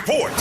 Report.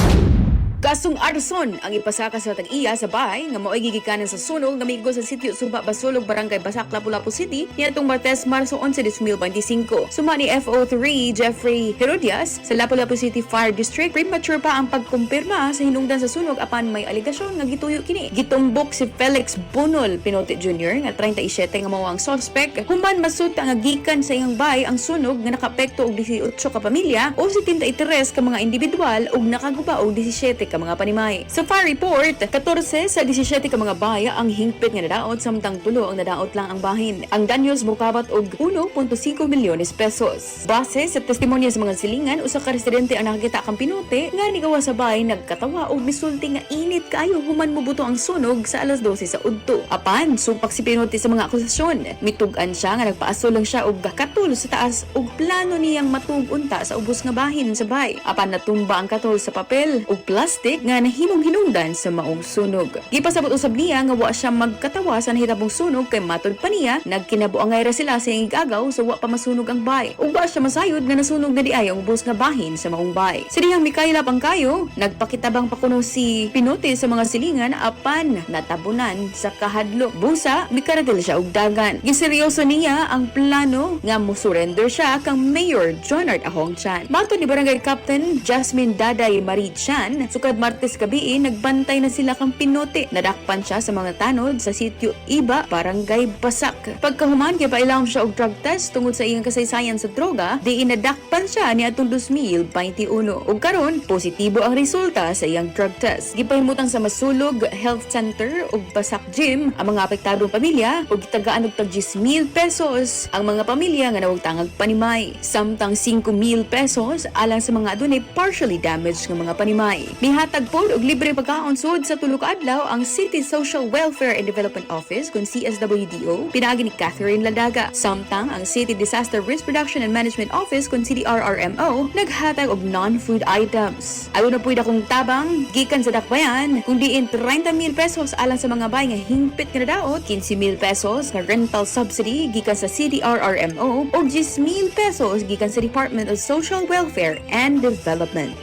Kasong arson ang ipasaka sa tag-iya sa bahay nga mao'y gigikanan sa sunog nga migo sa sitio Suba Basulog, Barangay Basak, Lapu-Lapu City niadtong Martes, Marso 11, 2025. Suma ni FO3 Jeffrey Herodias sa Lapu-Lapu City Fire District, premature pa ang pagkumpirma sa hinungdan sa sunog apan may alegasyon nga gituyo kini. Gitumbok si Felix Bunol Pinote Jr. nga 37 nga mao ang suspect human masuta nga gikan sa iyang bahay ang sunog nga nakaapekto og 18 ka pamilya o 73 ka mga individual ug nakaguba og 17 ka mga panimay. Sa fire report, 14 sa 17 ka mga bahay ang hingpit nga nadaot samtang 3 ang nadaot lang ang bahin. Ang danyos mokabat og 1.5 milyones pesos. Base sa testimonya sa mga silingan, usa ka residente ang nakakita kang Pinote nga nigawa sa bahay, nagkatawa og misulti nga init kaayo human mobuto ang sunog sa alas 12 sa udto. Apan supak si Pinote sa mga akusasyon. Mitug-an siya nga nagpaaso lang siya og katol sa taas ug plano niyang matug unta sa ubos nga bahin sa bahay. Apan natumba ang katol sa papel ug plastic nga nahimong hinungdan sa maong sunog. Gipasabot usab niya nga wa siya magkatawa sa nahitabo sunog kay matod pa niya nagkinabuangay ra sila sa iyang igagaw sa wa pa masunog ang bahay. Ug wa siya masayod nga nasunog na diay ang ubos nga bahin sa maong bahay. Sa dihang Mikaela Pangkayo, nagpakitabang pa kuno si Pinote sa mga silingan apan natabunan sa kahadlok. Busa, mikaratil siya og dagan. Giseryoso niya ang plano nga mo-surrender siya kang Mayor Jonard Ahong Chan. Matod ni Barangay Captain Jasmine Daday Marie Chan, sukad Martes gabii, nagbantay na sila kang Pinote. Nadakpan siya sa mga tanod sa sitio Iba, Barangay Basak. Pagkahuman, kay pailawom siya og drug test tungod sa iyang kasaysayan sa droga, di inadakpan siya ni atong 2021. Ug karon, positibo ang resulta sa iyang drug test. Gipahimutang sa Masulog Health Center ug Basak Gym ang mga apektadong pamilya ug gitagaan og tag 10,000 pesos ang mga pamilya nga nawagtangag panimay. Samtang 5,000 pesos alang sa mga adunay partially damaged nga mga panimay. Mihatag pod og libre pagkaon sud sa 3 ka adlaw ang City Social Welfare and Development Office kun CSWDO pinaagi ni Catherine Ladaga. Samtang ang City Disaster Risk Reduction and Management Office kun CDRRMO naghatag og non-food items. Aduna puy dakong tabang gikan sa Dakbayan kung diin 30,000 pesos alang sa mga bahay nga hingpit nga nadaot, 15,000 pesos nga rental subsidy gikan sa CDRRMO ug 10,000 pesos gikan sa Department of Social Welfare and Development.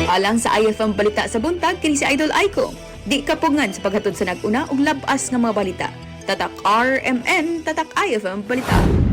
Alang sa IFM Balita sa Buntag, kini si Idol Aiko. Di kapugngan sa paghatod sa nag-una ug labas nga mga balita. Tatak RMN, Tatak IFM Balita.